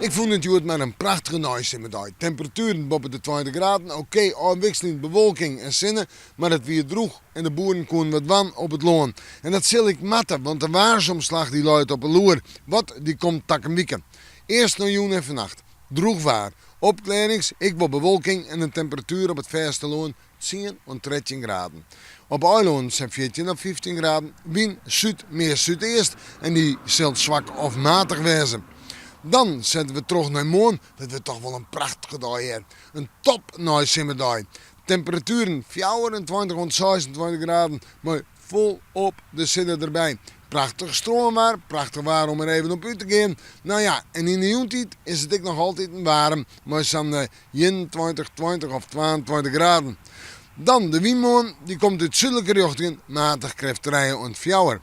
Ik fûn it hjoed mar in prachtige neisimmerdei. Temperatueren boppe de 20 graden, okee, ôfwikseljend bewolking en sinne, mar it wie drûch en de boeren koenen wat dwaan op it lân. En dat sil ek moatte, want de waarsomslach dy leit op 'e loer. Wat, dy komt takom wike. Earst nei jûn en fannacht. Drûch waar, opklearrings, ek wol bewolking en in temperatuer op it fêstelân tsien oant 13 graden. Op eilânnen sa'n 14 of 15 graden, wyn súd meast súdeast en dy sil swak of matich wêze. Dan sette we troch nei moarn, dat wurdt toch wol in prachtige dei hear. In top neisimmerdei. Temperatueren 24 oant 26 graden mei folop de sinne derby. Prachtich strânwaar, prachtich waar om er even op út te gean. No ja, en yn de jûntiid is it ek noch altiten waarm mei sa'n 21, 20 of 22 graden. Dan de wyn moarn, dy komt út súdlike rjochtingen, matich krêft trije oant fjouwer.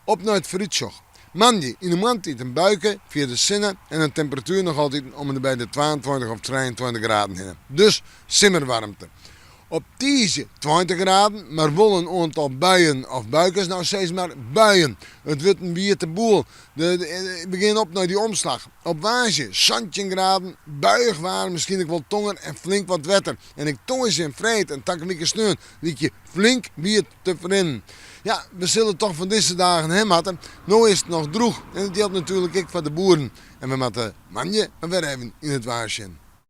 Op nei it foarútsjoch. Moandei yn de moarntiid in buike, fierder sinne en in temperatuer noch altiten om en by de 22 of 23 graden hinne. Dus simmerwaarmte. Op tiisdei 20 graden, mar wol in oantal buien of buikes. No sis mar buien. It wurdt in wiete boel. De, begjin op nei dy omslach. Op woansdei 17 graden, buiïch waar, miskien ek wol tonger en flink wat wetter. En ek tongersdei en freed en takom wike sneon lykje flink wiet te ferrinnen. Ja, we sille toch fan dizze dagen ha moatte. No is it noch drûch en dat jildt natuerlik ek foar de boeren. En we moatte moandei mar wer even yn it waar sjen.